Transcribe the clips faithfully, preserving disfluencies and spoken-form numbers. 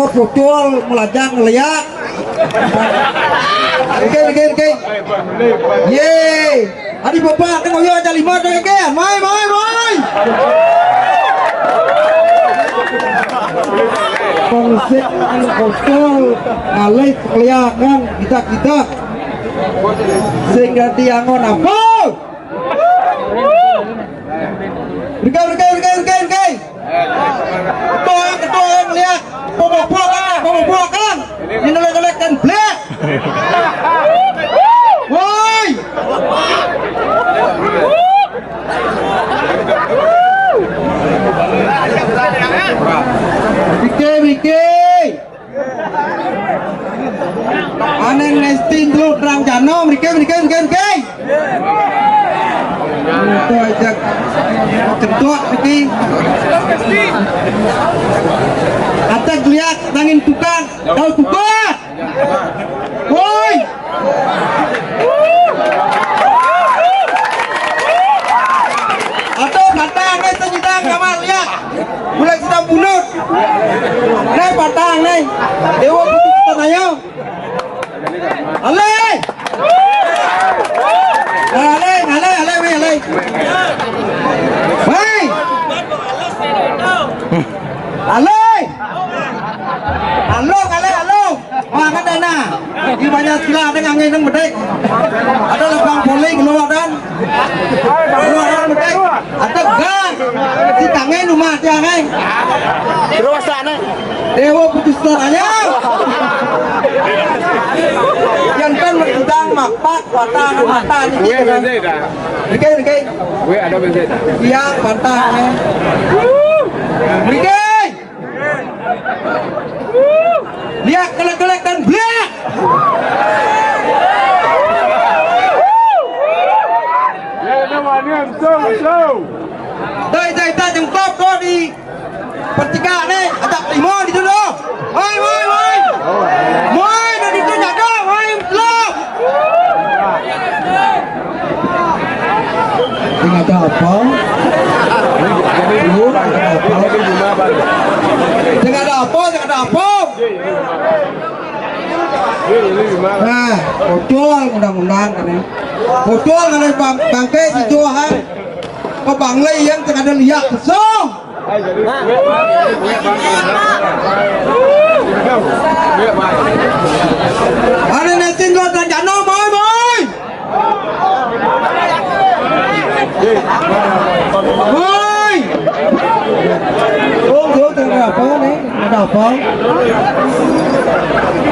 Pucul, melajang, ngeliak. Oke, oke, oke. Ye. Adi bapak, kan ngoyo aja lima, oke, oke. Mai, mai, mai. Konsep pucul, ngalih, ngeliak, kan. Kita, kita. Sing ganti angon apa? Rike, rike, rike, rike, rike. Ketua, ketua, ngeliak. Pemobok, pemobok, kan. Ini lelek-lelek kan black. Woi. Rike, rike. Aneh nesting dulu terang jano, mriki, mriki, mriki, mriki. Itu aja. Kedok mriki. Atek lihat nangin tukang, tahu tukang. Woi. Atau kata aneh senyidang kamar lihat. Bulan sedang bulut. Nai patang nai. Dewa putih kita nayo. Ale. Ale, ale, ale, wei, ale. Wei. Ale. Alo, ale, alo. Wah, kan dana. Di banyak sila ada ngangin nang bedek. Ada lebang poli keluar dan. Keluar dan bedek. Ada gang. Si kangen rumah dia, kan. Terus sana. Dewa putus teranya. Yang kan sedang makpak, wata, mata ni. Weh, benzeta. Rike, rike. Weh, ada benzeta. Yang patah, eh. Rike. Lihat kelek-kelek dan black. Ya, nama ni, so, so. Dai, dai, dai, jengkok kau di Pertiga ni, ada lima di dulu. Woi, woi, woi. Woi, dari tu jaga, woi, lo. Tengah ada apa? Lu, tengah ada apa? Tengah ada apa? Tengah ada apa? Nah, bocor undang-undang kan ni. Bocor kan bang-, bangke si Johan. Kau bang lei yang tengah ada liak besar. Ada netin dua tanjano, boy, boy. Boy. Oh, dia tak ada apa ni? Ada apa?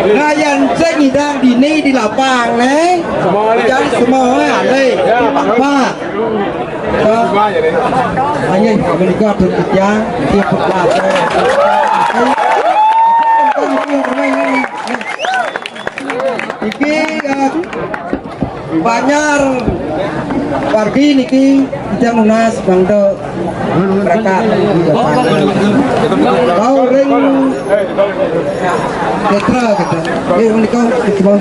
Nah, yang saya ngidang dini di lapang ni. Semua ni. Jadi semua ni, alai. Ya, apa? Ayo, kami juga bertiga, dia berkuasa. Iki, eh, Banjar Wargi niki kita nunas bangda mereka. Kau ring Petra gitu. Ini menikah, gitu.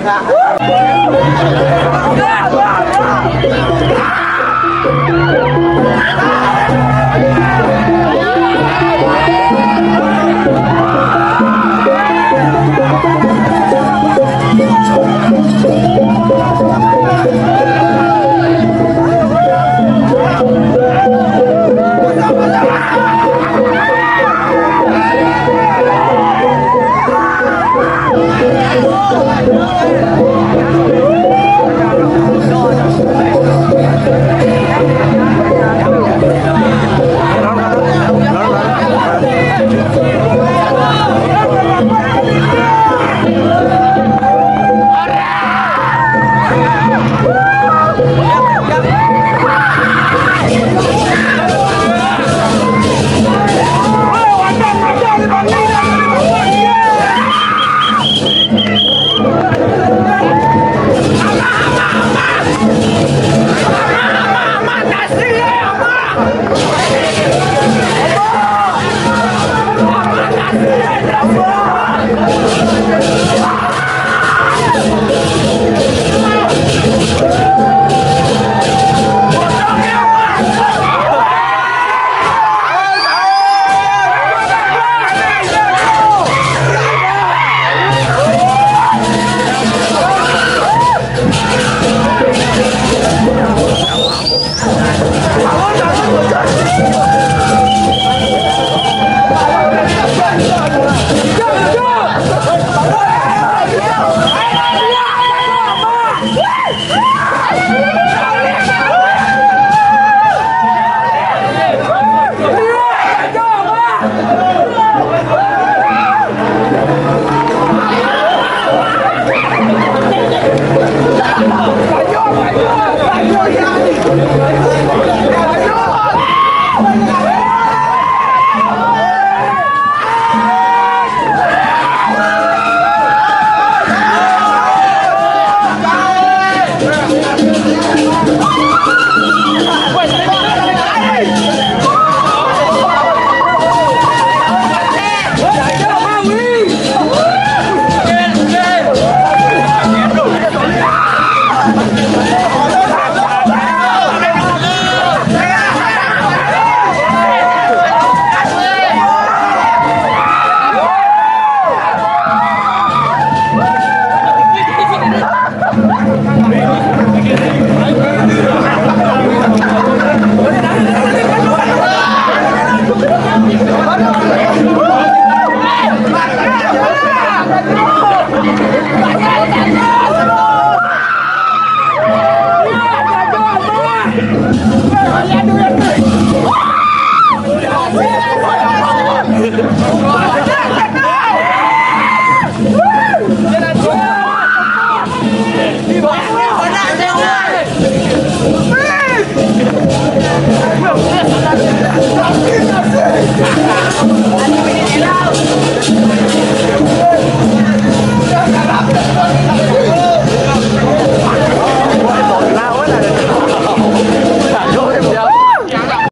Viva!